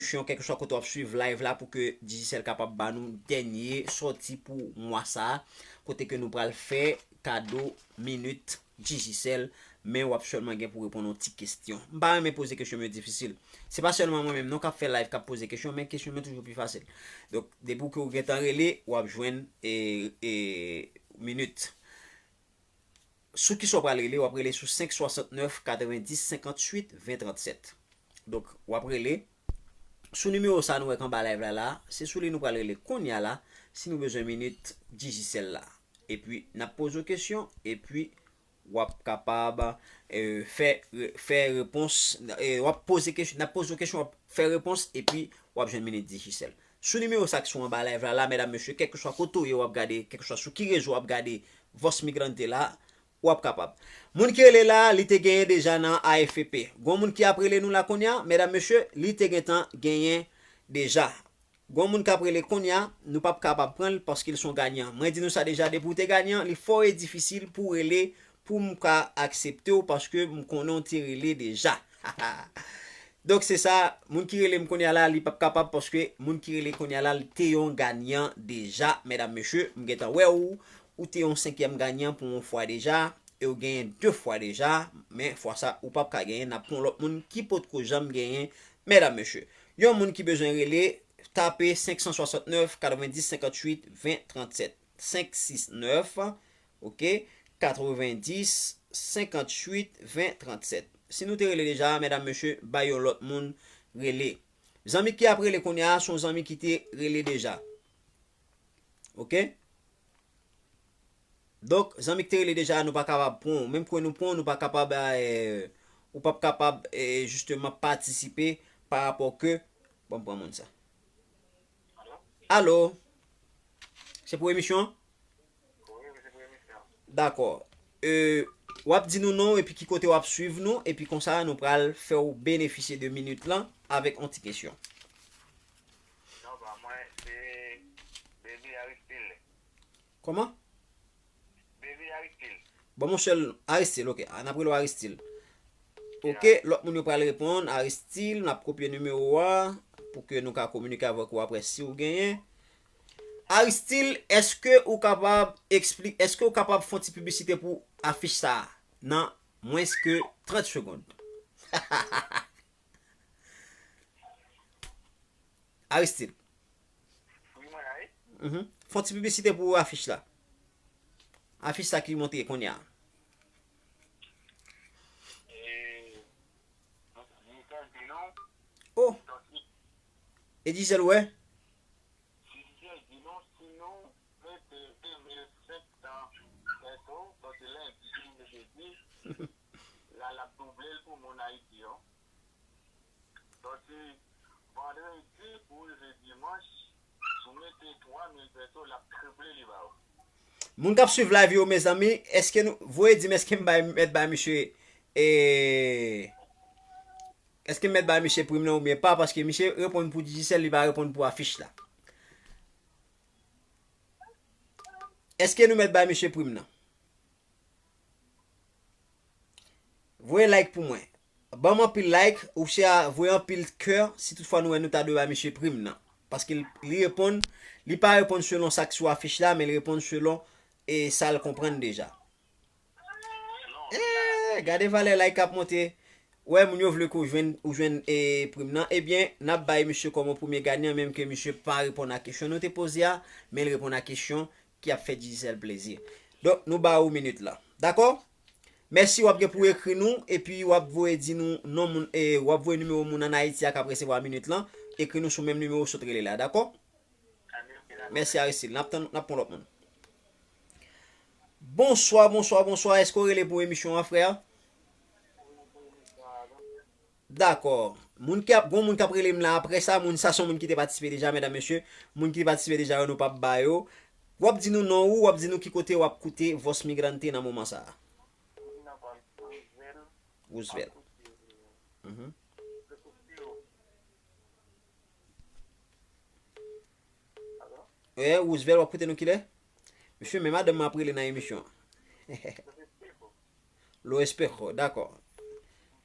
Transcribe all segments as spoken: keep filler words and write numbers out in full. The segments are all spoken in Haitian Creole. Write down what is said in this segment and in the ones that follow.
kesyon, kèlkeswa kote w ap swiv live la, pou ke Digicel kapab ba nou dènye sòti pou mwa sa a, kote ke nou pral fè kado minit Digicel, men w ap sèlman gen pou reponn yon ti kesyon. M pa renmen poze kesyon m yo difisil. Se pa sèlman mwen menm non k ap fè live k ap poze kesyon, men kesyon m yo toujou pi fasil. Donk, depi w ke w gentan rele, w ap jwenn, e, e, minit. Sou kisa w pral rele? W ap rele sou senk swasantnèf, katrevendis, senkantuit, ven, trannsèt. Donk, w ap rele. Sou nimewo sa a nou wè k anba live la la, se sou li nou pral rele kounye a la, si nou bezwen minit Digicel la. Epi, n ap poze w kesyon, epi w ap kapab, e, fè, fè repons, e, w ap poze kesyon, n ap poze w kesyon, w ap fè repons, epi w ap jwenn minit Digicel. Sou nimewo sa k sou anba live la, la, medam, mesye, kèlkeswa kote w ye, w ap gade, kèlkeswa sou ki rezo w ap gade Voz Migrante la, w ap kapab. Moun ki rele la, li te genyen deja nan A F P. Gon moun ki ap rele nou la kounye a, medam, mesye, li te gentan genyen deja. Gon moun k ap rele kounye a, nou p ap kapab pran l paske l se yon ganyan. Mwen di nou sa deja, depi w te ganyan, li fò e difisil pou w rele, pou m ka aksepte w paske m konnen w te rele deja. Donk se sa, moun ki rele m kounye a la, li p ap kapab paske moun ki rele kounye a la, li te yon ganyan deja, medam, mesye, m gentan wè w, ou te yon senkyèm ganyan pou yon fwa deja, e w genyen de fwa deja, men fwa sa, ou p ap ka genyen, n ap pran lòt moun ki potko janm genyen, medam, mesye. Yon moun ki bezwen rele, tape senk san swasantnèf, katrevendis, senkantuit, ven, trannsèt. Senk sis nèf, oke, katrevendis, senkantuit, ven, trannsèt. Si nou te rele deja, medam, mesye, bay yon lòt moun rele. Zanmi ki ap rele kounye a, se yon zanmi ki te rele deja. Oke? Donk, zanmi ki te rele deja, nou pa kapab pran w. Menm ke nou pran w, nou pa kapab, e, ou p ap kapab, e, jisteman patisipe pa rapò ke, bon, m pran moun sa. Alo? Se pou emisyon an? Dakò. E, w ap di nou non w epi ki kote w ap swiv nou, epi konsa nou pral fè w benefisye de minit lan avèk yon ti kesyon. Non, pa mwen, se Baby Aristil. Kòman? Baby Aristil. Bon, monchè, Aristil, oke. A, n ap rele w Aristil. Oke, lòt moun yo pral reponn. Aristil, n ap kopye nimewo a pou ke nou ka kominike avèk ou apre si w genyen. Aristil, èske ou kapab ekspli-, èske ou kapab fè yon ti piblisite pou afich sa a nan mwens ke trant segonn? Aristil. Wi, mwen la, wi. Mhm. Fè yon ti piblisite pou afich la. Afich sa ki monte kounye a. E, Digicel di nou, oh. E Digicel, wè. Digicel di nou, si nou mete de mil senk san peso, sòti lendi, jodi, la, l ap double l pou moun Ayiti yo. Sòti vandredi pou rive dimanch, si w mete twa mil peso, l ap triple li ba ou. Moun k ap swiv live yo, mezanmi, èske nou, voye di m èske m bay, mèt bay misye, e, èske m mèt bay misye prim nan oubyen pa, paske misye reponn pou Digicel, li pa reponn pou afich la. Èske nou mèt bay misye prim nan? Voye like pou mwen. Ban m anpil like, ou se a voye anpil kè, si toutfwa nou wè nou ta dwe bay misye prim nan. Paske li, li reponn, li pa reponn selon sa k sou afich la, men li reponn selon, e, sa l konprann deja. E, gade valè like k ap monte. Wè, moun yo vle ke w jwenn, ou jwenn, e, prim nan. Ebyen, n ap bay misye kòm yon premye ganyan, menm ke misye pa reponn a kesyon nou te poze a, men l reponn a kesyon ki ap fè Digicel plezi. Donk, nou ba ou minit la. Dakò? Mèsi, w ap gen pou w ekri nou, epi w ap voye di nou non moun, e, w ap voye nimewo moun ann Ayiti a k ap resevwa minit lan. Ekri nou sou menm nimewo w sot rele la, dakò? Mèsi, Aristil. N ap tann, n ap pran lòt moun. Bonswa, bonswa, bonswa. Èske w rele pou emisyon an, frè? Dakò. Moun ki ap, gon moun k ap rele m la apre sa, moun sa se yon moun ki te patisipe deja, medam, mesye. Moun ki te patisipe deja yo, nou p ap ba yo. W ap di nou non ou, w ap di nou ki kote w ap koute Voz Migrante nan moman sa a. Roosevelt. Mhm. E, Roosevelt, w ap koute nou kilè? Mesye, men madanm mwen ap rele nan emisyon an. Lo Espejo, dakò.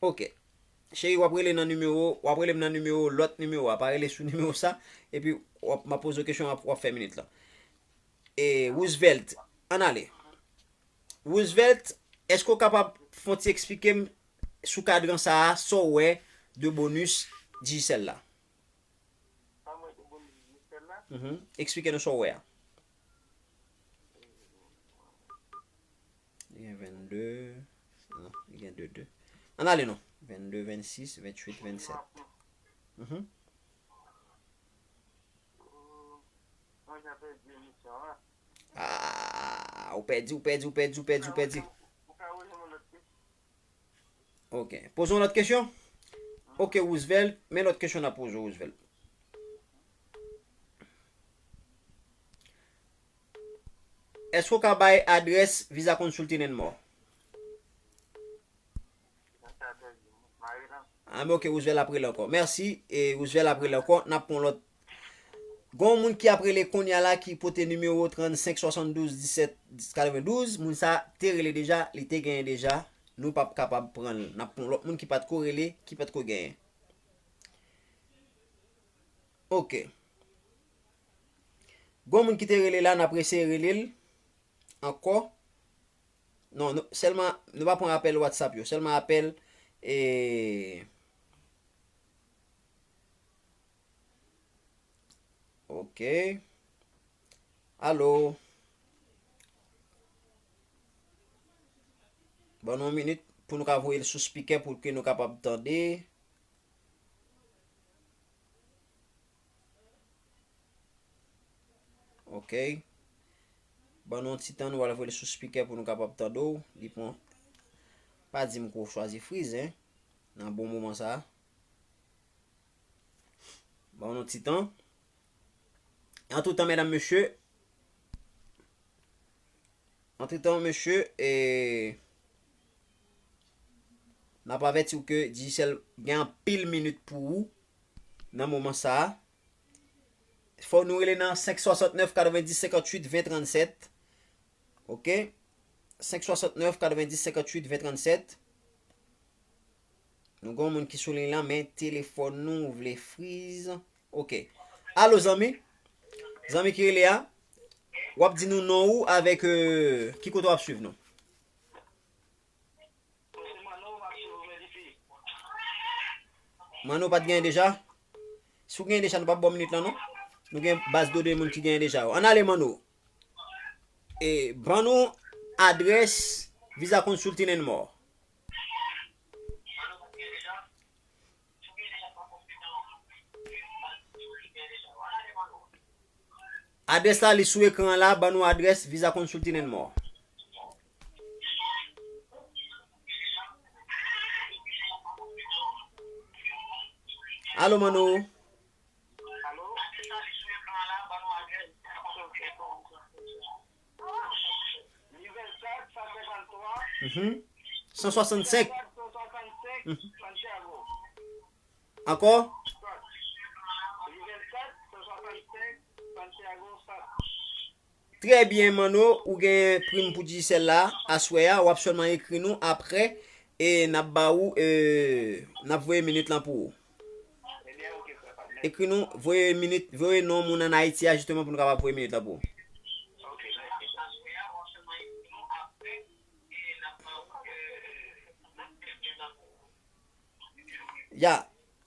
Oke. Cheri, w ap rele nan nimewo, w ap rele m nan nimewo, lòt nimewo a, pa rele sou nimewo sa, epi w ap, m ap poze w kesyon, w ap, w ap fè minit lan. E Roosevelt, ann ale. Roosevelt, èske w kapab fè yon ti eksplike m sou kadran sa a, sa w wè de bonis Digicel la? Mhm. Eksplike nou sa w wè a. Li gen vennde. Non, li gen de, de. Ann ale non. Vennde, vennsis, venntuit, vennsèt. Mhm. Ah, ou pèdi, ou pèdi, ou pèdi, ou pèdi, ou pèdi, ou pèdi. Ok. Poze yon lòt kesyon? Ok, Roosevelt. Men lòt kesyon n ap poze w, Roosevelt. Èske w ka bay adrès Visa Consulting and More? Ah, men ok, Roosevelt ap rele ankò. Mèsi, e Roosevelt ap rele ankò. N ap pran lòt. Gon moun ki ap rele kounye a la ki pote nimewo trannsenk swasanndouz disèt katrevendouz. Moun sa te rele deja, li te genyen deja. Nou p ap kapab pran l. N ap pran lòt moun ki pa t ko rele, ki pa t ko genyen. Ok. Gon moun ki te rele la, n ap eseye rele l ankò. Non, nou, sèlman, nou pa pran apèl WhatsApp yo. Sèlman apèl, e, ok. Alo? Ban nou yon minit pou nou ka voye l sou spikè pou ke nou kapab tande. Ok. Ban nou yon ti tan, nou pral voye l sou spikè pou nou kapab tande w. Li pran. Pa di m ke w chwazi friz, en. Nan bon moman sa a. Ban nou ti tan. Antretan, medam, mesye, antretan, mesye, e, n ap avèti w ke Digicel gen anpil minit pou ou nan moman sa a. Fò nou rele nan senk swasantnèf katrevendis senkantuit ven trannsèt. Ok? Senk swasantnèf katrevendis senkantuit ven trannsèt. Nou gen yon moun ki sou liy lan, men telefòn nou vle friz. Ok. Alo, zanmi? Zanmi ki rele a, w ap di nou non ou avèk, euh, ki kote w ap swiv nou. Manno pa t genyen deja? Si w genyen deja, nou p ap ba w minit lan, non. Nou gen baz done moun ki genyen deja yo. Ann ale, Manno. E, ban nou adrès Visa Consulting and More. Adrès la, li sou ekran an la, ban nou adrès Visa Consulting and More. Alo, Manno. Mhm. San swasannsenk. Mhm. Ankò? Trè byen, Manno, ou gen prim pou Digicel la, aswè a, w ap sèlman ekri nou apre, e n ap ba ou, e, n ap voye minit lan pou ou. Ekri nou, voye minit, voye non moun ann Ayiti a, jisteman, pou nou kapab voye minit lan pou ou. Ya,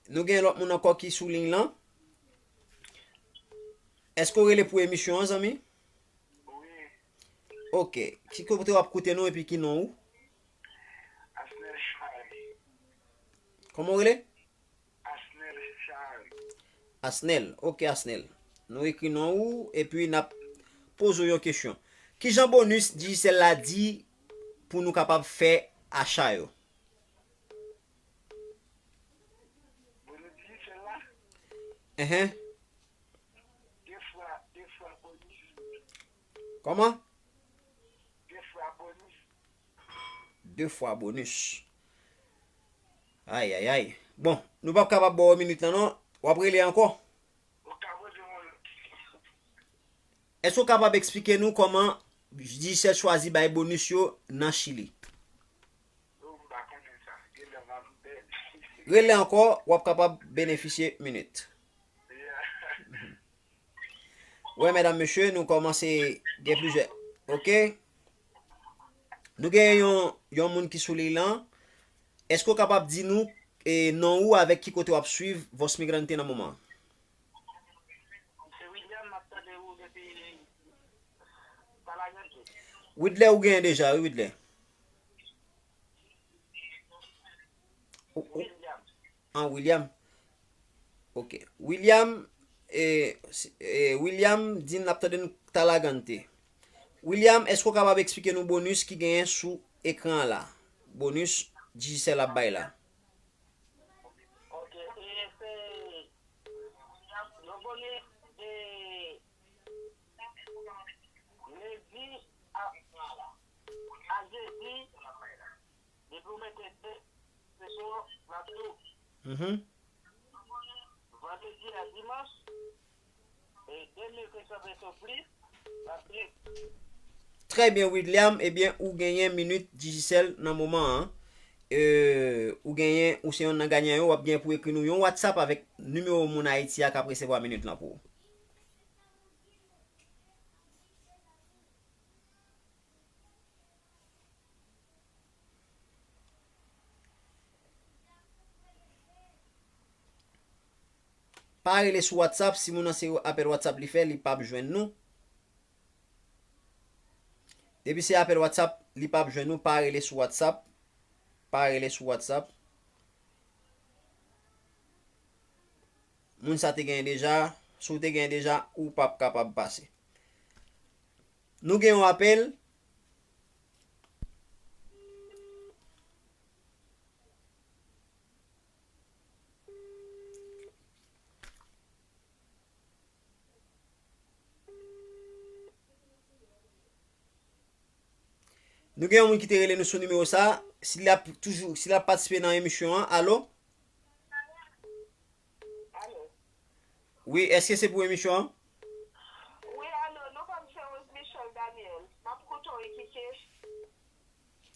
nou gen lòt moun ankò ki sou liy lan. Èske w rele pou emisyon an, zanmi? Wi. Ok. Ki kote w ap koute nou epi ki non ou? Asnel Chary. Kòman w rele? Asnel Chary. Asnel. Ok, Asnel. Nou ekri non ou epi n ap poze w yon kesyon. Kijan bonis Digicel la di pou nou kapab fè acha yo? Bonis Digicel la? Enhen. De fwa, de fwa bonis. Kòman? De fwa bonis. De fwa bonis. Ay, ay, ay. Bon, nou p ap kapab ba w minit lan, non. W ap rele ankò. Ou ka poze yon lòt kesyon. Èske w kapab eksplike nou kòman Digicel chwazi bay bonis yo nan Chili? Oh, m pa konnen sa. Genlè m ap pèdi. Rele ankò, w ap kapab benefisye minit. Wè, medam, mesye, nou kòmanse gen plizyè. Oke? Nou gen yon, yon moun ki sou liy lan. Èske w kapab di nou, e, non ou avèk ki kote w ap swiv Voz Migrante nan moman an? Se William, m ap tande ou depi Talagante. Widlè, ou genyen deja, wi, Widlè. Ou, ou, William. An, William. Ok. William, e, si- e, William di n ap tande n Talagante. William, èske w kapab eksplike nou bonis ki genyen sou ekran an la? Bonis Digicel ap bay la. Ok, e se yon bonis de lendi a, a jedi, depi w mete de peso, l ap tou. Mhm. Vandredi a dimanch, e de mil senk san peso plis, l ap plis. Trè byen, William. Ebyen, ou genyen minit Digicel nan moman an. E, ou genyen, ou se yonn nan ganyan yo, w ap gen pou ekri nou yon WhatsApp avèk nimewo moun Ayiti a k ap resevwa minit lan pou ou. Pa rele sou WhatsApp, si moun nan se apèl WhatsApp li fè, li p ap jwenn nou. Depi se apèl WhatsApp, li p ap jwenn nou, pa rele sou WhatsApp. Pa rele sou WhatsApp. Moun sa te genyen deja, si w te genyen deja, ou p ap kapab pase. Nou gen yon apèl. Nou gen yon moun ki te rele nou sou nimewo sa, si l ap toujou, si l ap patisipe nan emisyon an, alo? Alo? Wi, èske se pou emisyon an? Wi, alo, non pa m se Rose Michel Daniel. M ap koute w ekite.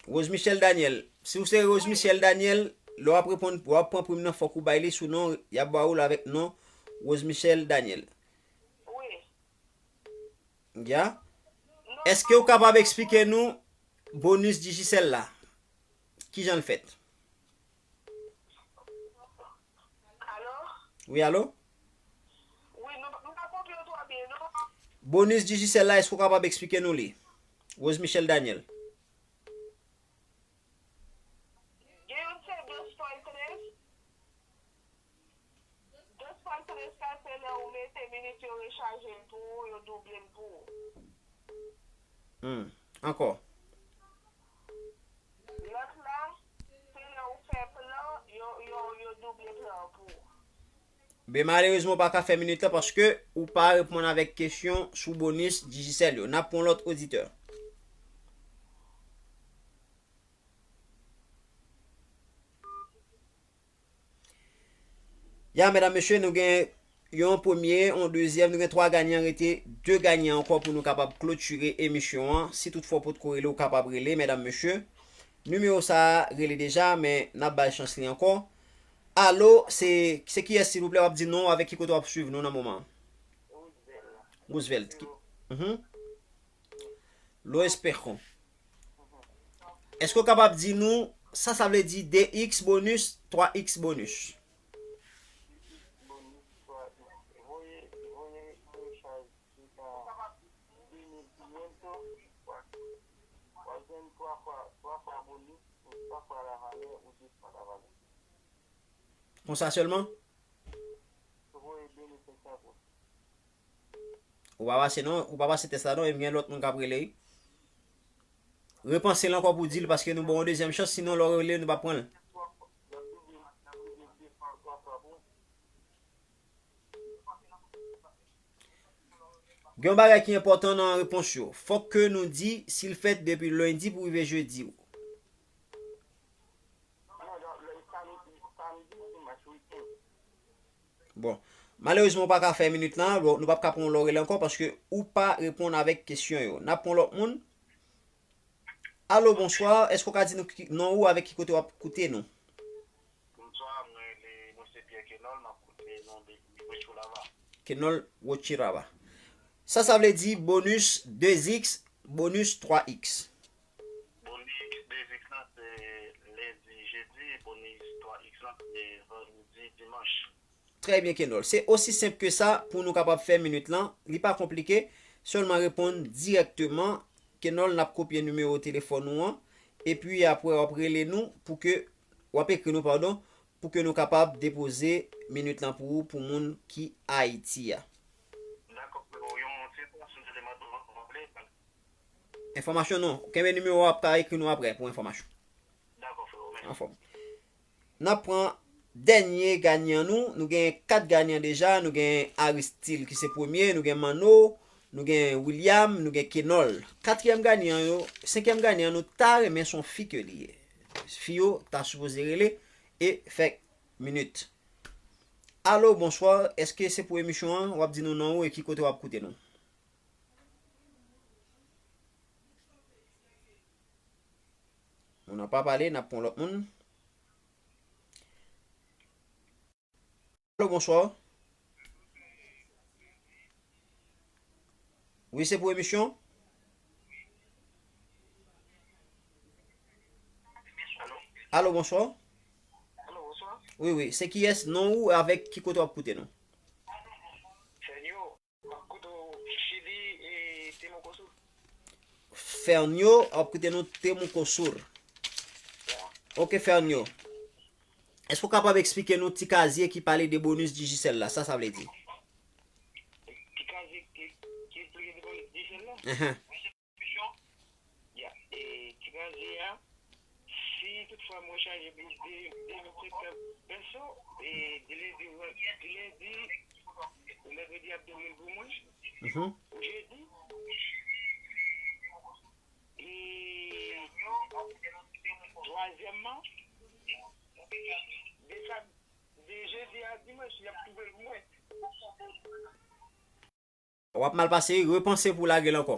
Rose Michel Daniel. Si w se Rose Michel Daniel, lè w ap reponn, w ap pran prim nan, fòk ou bay li sou non, y ap ba ou l avèk non Rose Michel Daniel. Wi. Ya. Èske w kapab eksplike nou bonis Digicel la? Kijan l fèt? Alo? Wi, alo? Wi, nou, nou pa konprann twò byen, non. Bonis Digicel la, èske w kapab eksplike nou li? Rose Michel Daniel. Gen youn se douz pwen trèz. Douz pwen trèz sa, se lè ou mete minit yo rechaje l pou ou, yo double l pou ou. Hmm. Ankò. Lòt la, se lè ou fè plan, yo, yo, yo double plan an pou ou. Ben, malerezman, ou pa ka fè minit lan paske ou pa reponn avèk kesyon sou bonis Digicel yo. N ap pran lòt oditè. Ya, medam, mesye, nou gen yon premye, yon dezyèm, nou gen twa ganyan, rete de ganyan ankò pou nou kapab klotire emisyon an. Si toutfwa w potko rele, ou kapab rele, medam, mesye. Nimewo sa a rele deja, men n ap bay chans li ankò. Alo, se, se kiyès, silvouplè, w ap di non w avèk ki kote w ap swiv nou nan moman an? Roosevelt. Ki- Mhm. Lo Espejo. Èske w kapab di nou sa sa vle di de iks bonis, twa iks bonis? Konsa sèlman? Ou pa pase non, ou pa pase tès la non, e m gen lòt moun k ap rele wi. Repanse l ankò pou w di l, paske nou ba w yon dezyèm chans, sinon lè w rele, nou p ap pran l. Gen yon bagay ki enpòtan nan repons yo. Fòk ke nou di si l fèt depi lendi pou rive jedi. Bon, malerezman, ou pa ka fè minit lan, bon, nou p ap ka pran lòrèl ankò paske ou pa reponn avèk kesyon yo. N ap pran lòt moun. Alo, bonswa. Èske w ka di nou ki, non ou avèk ki kote w ap koute nou? Bonswa, mwen Kenol Rochiraba. Sa, sa vle di bonus de X, bonus twa X. Bonus de X lan se lendi, jedi, bonus twa X lan se vandredi, dimanch. Trè byen, Kenol. Se osi senp ke sa pou nou kapab fè minit lan. Li pa konplike. Sèlman reponn dirèkteman. Kenol, n ap kopye nimewo telefòn ou an. Epi apre, w ap rele nou pou ke, w ap ekri nou, padon, pou ke nou kapab depoze minit lan pou ou, pou moun ki Ayiti a. Dakò, freo. Yon ti enfòmasyon sèlman, w ap raple. Enfòmasyon non. Kenbe nimewo a, w ap ka ekri nou apre pou enfòmasyon. Dakò, freo. Mèsi. Anfòm. N ap pran dènye ganyan nou. Nou gen kat ganyan deja. Nou gen Aristil ki se premye. Nou gen Manno. Nou gen William. Nou gen Kenol. Katriyèm ganyan yo, senkyèm ganyan nou ta renmen se yon fi ke li ye. Fi yo ta sipoze rele e fè minit. Alo, bonswa. Èske se pou emisyon an? W ap di nou non ou e ki kote w ap koute nou. Moun nan pa pale, n ap pran lòt moun. Alo, bonswa. Wi, se pou emisyon. Alo, bonswa. Alo, bonswa. Wi, wi. Se kiyès, non ou, avèk ki kote w ap koute nou? Fernio, m ap koute w Chili, e Temuco Sur. Fernio, w ap koute nou Temuco Sur. Ya. Ok, Fernio. Èske w kapab eksplike nou ti kazye ki pale de bonus Digicel la? Sa sa vle di? Ti kazye ki, ki eksplike de bonus Digicel la? Ahan. Ya, e, ti kazye a, si toutfwa mwen chaje plis de de mil senk san peso, e, di lendi, di lendi, ou mèkredi ap doble l pou mwen. Mhm. Ou jedi. E, twazyèmman, de sa, de jedi a dimanch, y ap twouve l pou mwen. W ap mal pase, repanse pou w lage l ankò.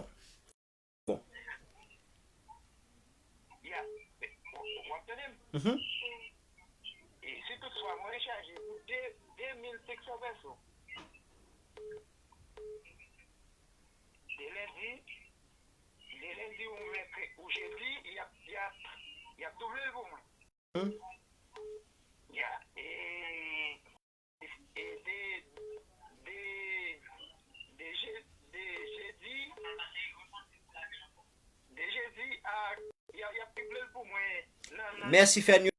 Bon. Ya, w ap tande m? Mhm. E si toutfwa mwen rechaje pou de, de mil senk san peso, de lendi, de lendi ou mèkredi ou jedi, y ap, y ap, y ap double l pou mwen. Hmm. Ya, e, e de, de, de je-, de jedi, de jedi a, y a, y ap double l pou mwen nan, nan. Mèsi, Fenyo.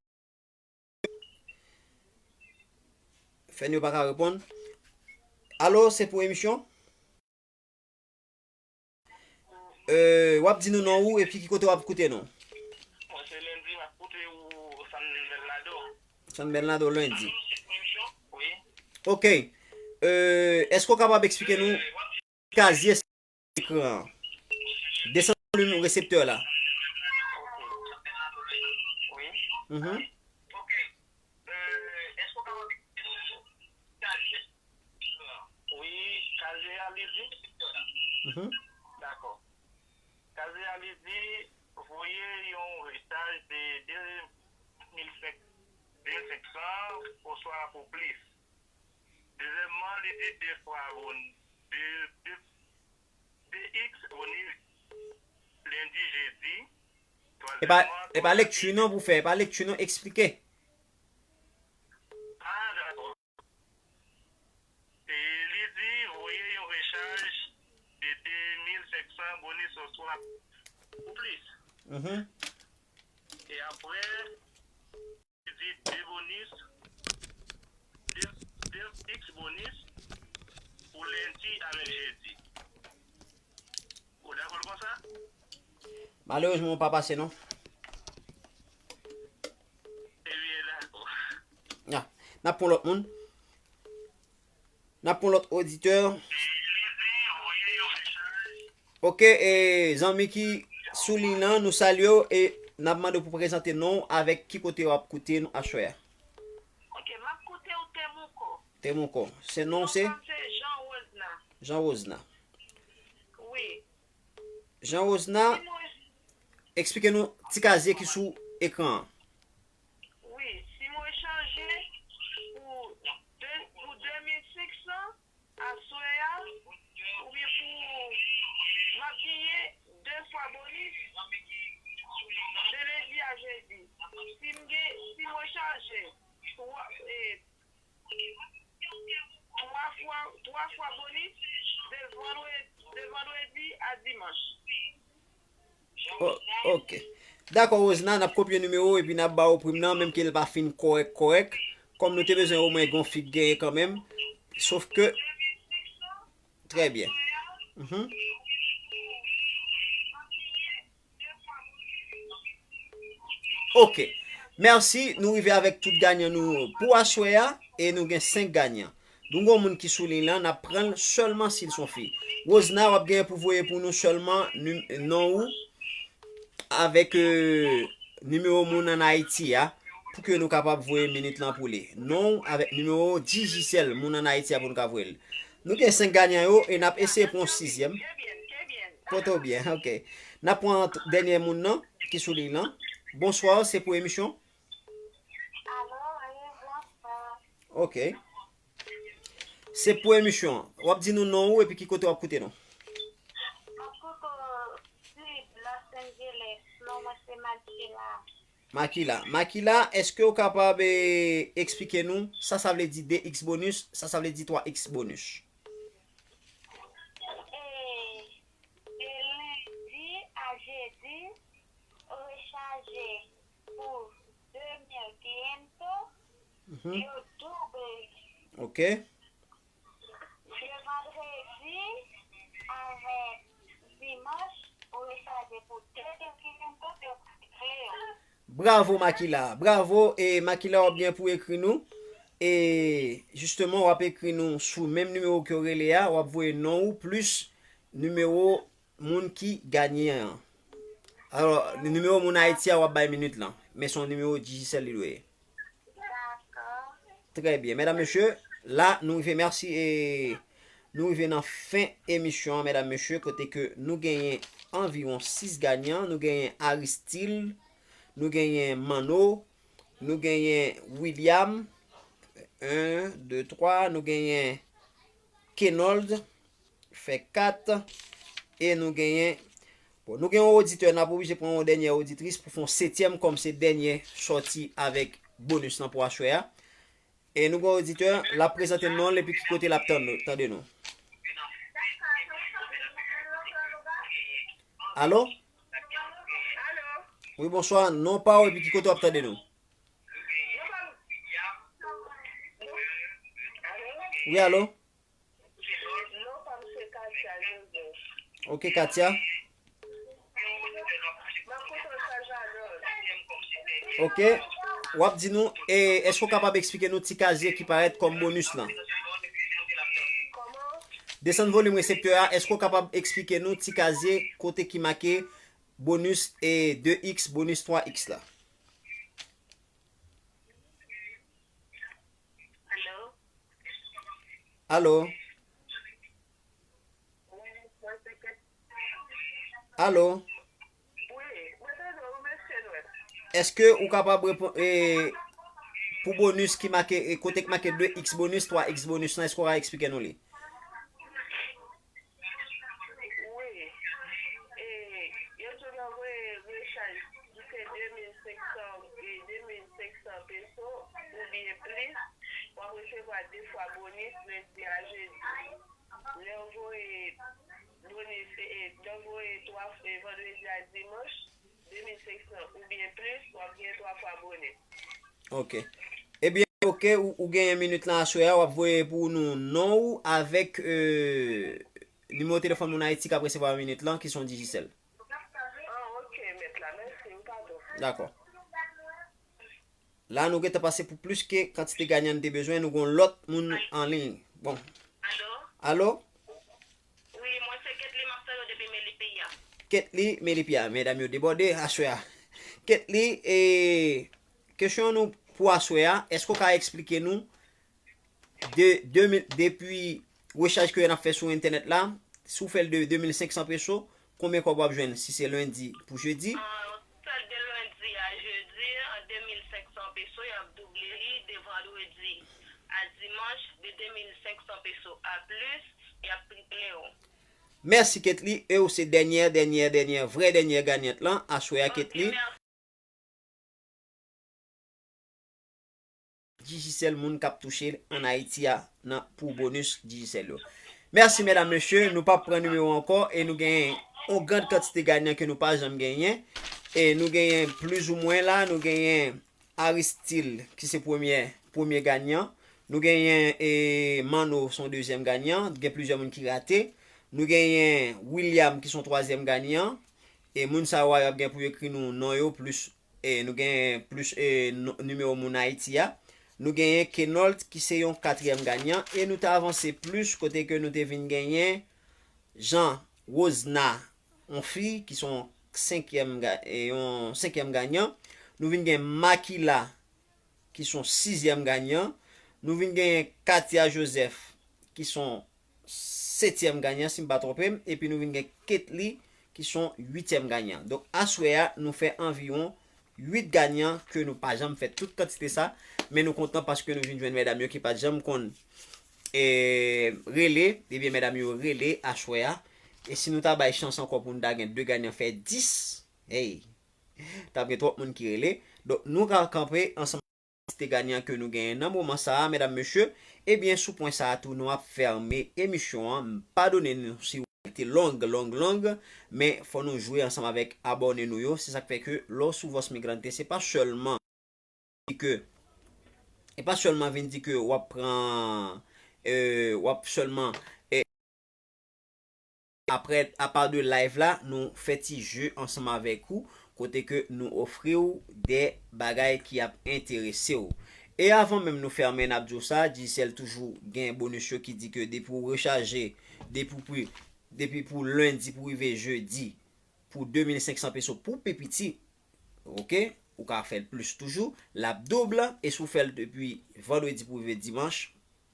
Fenyo pa ka reponn. Alo, se pou emisyon? Euh, w ap di nou non ou epi ki kote w ap koute nou. Mwen se Lendi, m ap koute ou San Bernardo. San Bernardo, Lendi. Wi. Ok. Euh, èske w kapab eksplike nou kazye ekran an? Desann volim reseptè la. Wi. Mhm. Wi, kazye a li di. Mhm. Dakò. Kazye a li di, voye yon rechaj de de mil senk, de mil senk san oswa pou plis. Dezyèmman, li di de fwa bon, de, de, de X boni lendi, jedi. E pa, twazyèmman, e pa lekti non pou fè, e pa lekti non, eksplike. Ah, dakò. E li di, voye yon rechaj de de mil senk san bonis oswa pou plis. Mhm. E apre, li di de bonis, de, de X bonis pou lendi avèk jedi. Ou dakò konsa? Malerezman, ou pa pase, non. Ebyen, dakò. Ah, n ap pran lòt moun. N ap pran lòt oditè. Ok, e, zanmi ki sou liy lan, nou salye w e n ap mande w pou prezante non w avèk ki kote w ap koute nou aswè a. Ok, m ap koute w Temuco. Temuco. Se non w se? Non pa m se Jean Rosna. Jean Rosna. Wi. Jean Rosna, eksplike nou ti kazye ki sou ekran an. Wi, si mwen chanje pou de, pou de mil senk san, a, twa fwa bonis de vandredi, de vandredi a dimanch. Oh, ok. Dakò, Rosna, n ap kopye nimewo epi n ap ba ou prim nan, menm ke l pa fin kòrèk, kòrèk. Kòm nou te bezwen omwen gen yon fi k genyen kanmenm. Sof ke, trè byen. Mhm. Ok. Mèsi. Nou rive avèk tout ganyan nou pou aswè a. E nou gen senk ganyan. Nou gen yon moun ki sou liy lan, n ap pran l sèlman si l se yon fi. Rosna, w ap genyen pou voye pou nou sèlman nim- non ou avèk euh, nimewo moun ann Ayiti a, pou ke nou kapab voye minit lan pou li. Non w avèk nimewo Digicel moun ann Ayiti a pou nou ka voye l. Nou gen senk ganyan yo e n ap eseye pran yon sizyèm. Kote w byen, ok. N ap pran t- dènye moun nan ki sou liy lan. Bonswa, se pou emisyon. Alo, wi, bonswa. Ok. Se pou emisyon an. W ap di nou non ou epi ki kote w ap koute nou. M ap koute w Sid, Los Angeles. Non mwen se Makila. Makila. Makila, èske w kapab eh, eksplike nou sa sa vle di de x bonus, sa sa vle di twa x bonus? E, de lendi a jedi, rechaje pou de mil quinientos, mhm, yo double. Ok. De vandredi avèk dimanch, ou rechaje pou de mil quinientos, yo triple yo. Bravo Makila, bravo. E Makila, w ap gen pou ekri nou. E jisteman, w ap ekri nou sou menm nimewo ke w rele a, w ap voye non ou plis nimewo moun ki genyen an. Alò, nimewo moun Ayiti a w ap bay minit lan. Men se yon nimewo Digicel li dwe ye. Dakò. Trè byen. Medam, mesye, la nou rive, mèsi, e nou rive nan fen emisyon an, medam, mesye, kote ke nou genyen anviwon sis ganyan. Nou genyen Aristil, nou genyen Manno, nou genyen William, en, de, twa, nou genyen Kenold, fè kat, e nou genyen, bon, nou gen yon oditè, n ap oblije pran yon dènyè oditris pou fè yon setyèm, kòm se dènyè sòti avèk bonis lan pou aswè a. E nou gen yon oditè, l ap prezante non l epi ki kote l ap tann nou, tande nou. Alo? Wi, bonswa. Non pa w epi ki kote w ap tande nou? Wi, alo? Ok, Katia. Ok. W ap di nou, e, èske w kapab eksplike nou ti kazye ki parèt kòm bonis lan? Desann volim reseptè a, èske w kapab eksplike nou ti kazye kote ki make bonis e de x, bonis twa x la? Alo? Alo? Alo? Èske ou kapab reponn e, pou bonis ki make, e, kote k make de x bonis, twa x bonis lan, èske w ka eksplike nou li? Wi. E, yo di w anvoye rechaj ki se de mil senk san, e, de mil senk san peso oubyen plis, w ap resevwa de fwa bonis lendi a jedi. Lè w voye bonis, e, e, lè w voye twa, e, vandredi a dimanch, de mil senk san oubyen plis, w ap gen twa fwa bonis. Ok. Ebyen, ok, ou, ou genyen minit lan aswè a, w ap voye pou nou non ou avèk, euh, nimewo telefòn moun Ayiti k ap resevwa minit lan, ki se yon Digicel. Ah, ok, mèt la, mèsi, m padon. Dakò. La, nou gentan pase pou plis ke kantite ganyan n te bezwen, nou gen yon lòt moun an liy. Bon. Alo? Alo? Wi, mwen se Ketly, m ap tande w depi Melipeya. Ketly, Melipeya, medam yo debòde aswè a. Ketly, e, kesyon nou pou aswè a, èske w ka eksplike nou de, de mil, depi rechaj ke n ap fè sou entènèt la, si w fè l de de mil senk san peso, konbyen kòb w ap jwenn si se lendi pou jedi? An, sèl de lendi a jedi, an de mil senk san peso, y ap double li, de vandredi a dimanch, de de mil senk san peso a plis, y ap triple yo. Mèsi, Ketly. E w se dènyè, dènyè, dènyè, vrè dènyè ganyant lan, aswè a, Ketly. Ok, mèsi. Digicel moun k ap touche l ann Ayiti a nan pou bonis Digicel yo. Mèsi medam mesye, nou p ap pran nimewo ankò e nou genyen yon grand kantite ganyan ke nou pa janm genyen. E nou genyen plizoumwen la, nou genyen Aristil ki se premye, premye ganyan. Nou genyen e, Manno se yon dezyèm ganyan, gen plizyè moun ki rate. Nou genyen William ki se yon twazyèm ganyan. E moun sa yo a, y ap gen pou yo ekri nou non yo plis, e nou gen plis e, n- nimewo moun Ayiti a. Nou genyen Kenold ki se yon katriyèm ganyan e nou te avanse plis kote ke nou te vin genyen Jean Rosna, yon fi ki se yon senkyèm ga- e yon senkyèm ganyan. Nou vin gen Makila ki se yon sizyèm ganyan. Nou vin genyen Katia Joseph ki se yon setyèm ganyan, si m pa twonpe m, epi nou vin gen Ketly ki se yon uityèm ganyan. Donk, aswè a, nou fè anviwon uit ganyan ke nou pa janm fè tout kantite sa, men nou kontan paske nou vin jwenn medam yo ki pa t janm konn e, rele, ebyen medam yo rele aswè a. E si nou ta bay chans ankò pou nou ta gen de ganyan fè dis, hey, t ap gen twòp moun ki rele. Donk, nou ka kanpe ansanm kantite ganyan ke nou genyen nan moman sa a, medam, mesye. Ebyen, sou pwen sa a tou, nou ap fèmen emisyon an. M padone nou si w te long, long, long, men fò nou jwe ansanm avèk abòne nou yo. Se sa k fè ke lè w sou Voz Migrante, se pa sèlman ke, e pa sèlman vin di ke w ap pran, e, w ap sèlman, e, apre, apa de live la, nou fè ti je ansanm avèk ou, kote ke nou ofri w de bagay ki ap enterese w. E avan menm nou fèmen, n ap di w sa, Digicel toujou gen bonis yo ki di ke depi w rechaje, depi w pri- depi pou lendi pou rive jedi, pou de mil senk san peso pou pi piti, oke, ou ka fè l plis toujou, l ap doub, e si w fè l depi vandredi pou rive dimanch,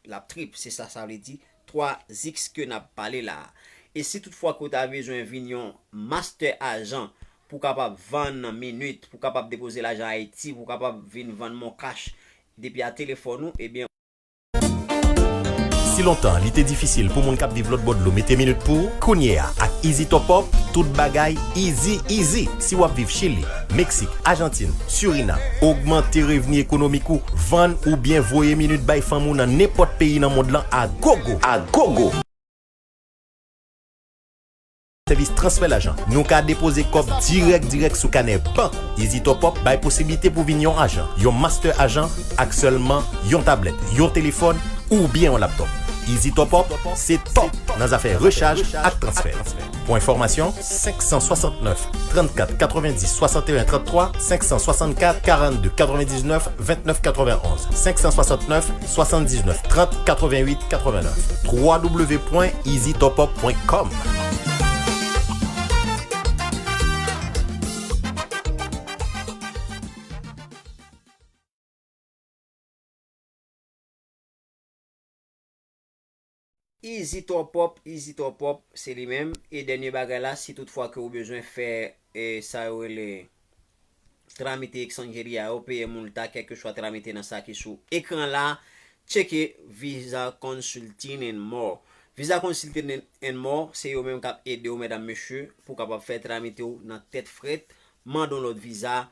l ap trip, se sa sa vle di, twa ziks ke n ap pale la a. E si toutfwa ke w ta bezwen vin yon master ajan pou w kapab vann minit, pou w kapab depoze lajan Ayiti, pou w kapab vin vann mon cash depi a telefòn ou, ebyen, Si lontan li te difisil pou moun k ap viv lòt bò dlo mete minit pou ou, kounye a ak Easy Top Up, tout bagay easy easy. Si w ap viv Chili, Meksik, Ajantin, Surinam, ogmante revni ekonomik ou, vann oubyen voye minit bay fanmi w nan nenpòt peyi nan mond lan a gogo. A gogo! Sèvis transfè lajan. Nou ka depoze kòb dirèk dirèk sou kanè bank ou. Easy Top Up bay posiblite pou vin yon ajan, yon master ajan ak sèlman yon tablèt, yon telefòn oubyen yon laptòp. Easy Top Up se top nan zafè rechaj ak transfè. Pou enfòmasyon, senk san swasannnèf, trannkat, katrevenndis, swasanteyen, tranntwa, senk san swasann kat, karannde, katrevendiznèf, vennèf, katrevenonz, senk san swasannnèf, swasanndisnèf, trant, katreventuit, katrevennnèf, w w w pwen easy top up pwen com. Easy Top Up, Easy Top Up, se li menm. E dènye bagay la, si toutfwa ke ou bezwen fè, e, sa yo rele tramite Extranjeria yo, peye multa, kèlkeswa tramite nan sa ki sou ekran la, tcheke Visa Consulting and More. Visa Consulting and More, se yo menm k ap ede w, medam, mesye, pou w kapab fè tramite w nan tèt frèt, mande yon lòt viza,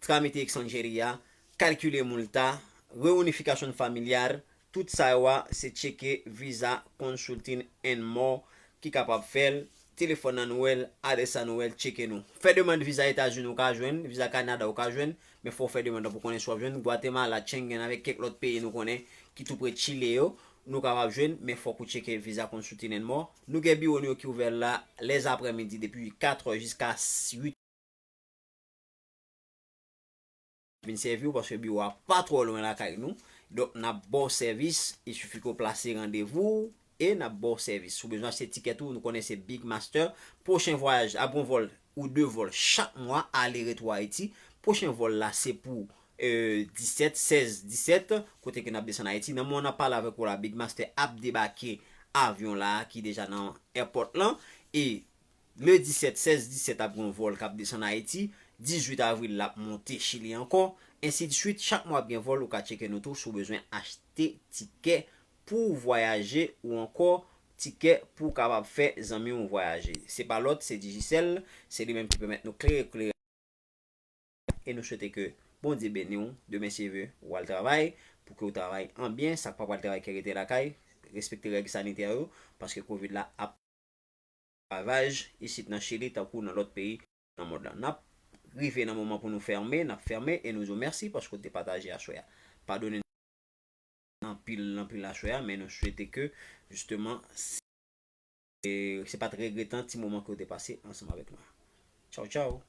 tramite Extranjeria, kalkile multa, reunifikasyon familyal, tout sa yo a, se tcheke Visa Consulting and More ki kapab fè l. Telefòn nan nou wè l, adrès la nou wè l, tcheke nou. Fè demann viza Etazini ou ka jwenn, viza Kanada ou ka jwenn, men fò w fè demann nan pou konnen si w ap jwenn. Gwatemala, Schengen avèk kèk lòt peyi nou konnen ki tou pre Chile yo, nou kapab jwenn, men fòk ou tcheke Visa Consulting and More. Nou gen biwo nou yo ki ouvè la lèzaprèmidi depi katrè jiska uit vin sèvi w, paske biwo a pa twò lwen lakay nou. Donk, n ap ba w sèvis, il suffit ke w plase randevou w e n ap ba w sèvis. Si w bezwen achte tikè tou, nou konnen se Big Master. Pwochen vwayaj, ap gen yon vòl ou de vòl chak mwa, ale retou Ayiti. Pwochen vòl la, se pou, e, disèt, sèz, disèt, kote ke n ap desann Ayiti. Nan moman n ap pale avèk ou la, Big Master ap debake avyon la, ki deja nan èpòt lan. E le disèt, sèz disèt ap gen yon vòl k ap desann Ayiti. Dizuit avril, l ap monte Chili ankò. Ensi de suit, chak mwa ap gen vòl, ou ka tcheke nou tou si w bezwen achte tikè pou w vwayaje ou ankò tikè pou w kapab fè zanmi w vwayaje. Se pa lòt, se Digicel, se li menm ki pèmèt nou klere, klere. E nou swete ke Bondye beni w. Demen si Dye vle, ou al travay, pou ke w travay an byen. Sa k pa pral travay, ke rete lakay, respekte règ sanitè yo, paske kovid la ap ravaj isit nan Chili, tankou nan lòt peyi nan mond lan. N ap rive nan moman pou nou fèmen, n ap fèmen e nou di w mèsi paske w te pataje aswè a. Padone anpil, anpil aswè a, men nou swete ke, jisteman, se, se pa t regretan ti moman ke w te pase ansanm avèk nou. Tchaw, tchaw.